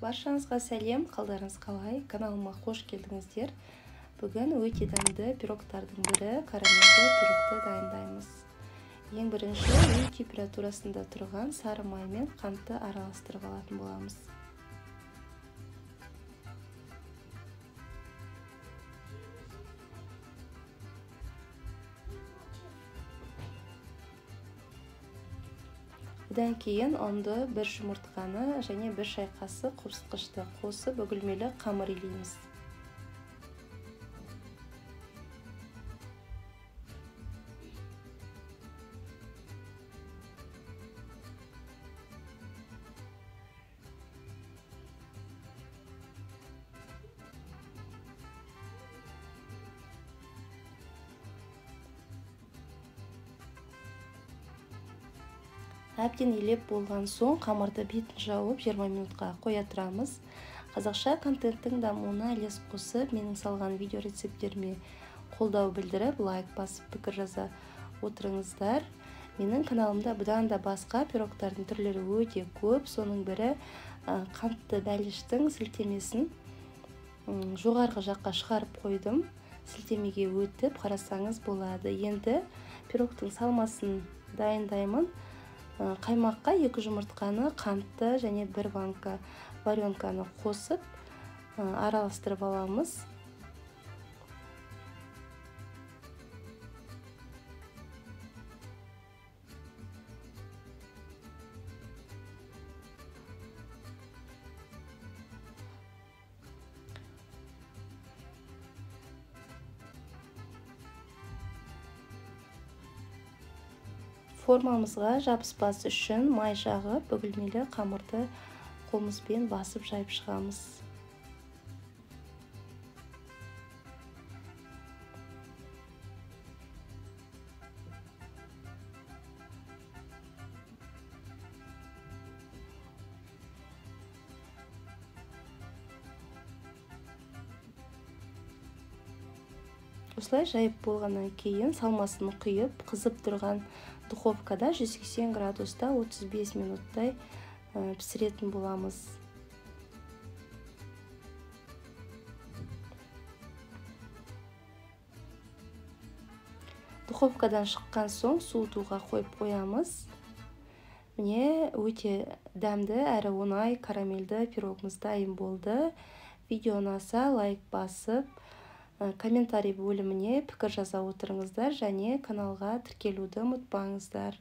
Баршаңызға сәлем, қалдарыңыз қалай? Каналыма қош келдіңіздер. Бүгін өте дәмді пирогтардың бірі карамельді пирогты дайындаймыз. Ең бірінші үй температурасында тұрған сары май мен қантты араластырып алатын боламыз. Бұдан кейін ұнды, бір жұмыртқаны және бір шай қасық қопсытқышты қосып үгілмелі қамыр илейміз. Әбден илеп болған соң қамырды бетін жауып 20 минутқа қоя тұрамыз. Қазақша контенттің дамуына үлес қосып, менің салған видео рецепттеріме қолдау білдіріп, лайк басып, пікір жаза отырыңыздар. Менің каналымда бұдан да басқа пирогтардың түрлері өте көп. Соның бірі қантты бәліштің сілтемесін жоғарғы жаққа шығарып қойдым. Сілтемеге өтіп қарасаңыз болады. Енді пирогтың салмасын дайындаймын. Қаймаққа 2 жұмыртқаны, қантты және 1 банка варенканы қосып араластырып аламыз. Формамызға жабыспас үшін май жағып, үгілмелі қамырды қолымызбен басып жайып шығамыз. Осылай жайып болғаннан кейін салмасын құйып, қызып тұрған духовкада 180 градуста 35 минуттай пісіретін боламыз. Духовкадан шыққан соң суытуға қойып қоямыз. Міне, өте дәмді әрі оңай карамельді пирогымыз дайын болды. Видео ұнаса лайк басып, комментарий бөліміне пікір жаза отырыңыздар және каналға тіркелуді ұмытпаңыздар.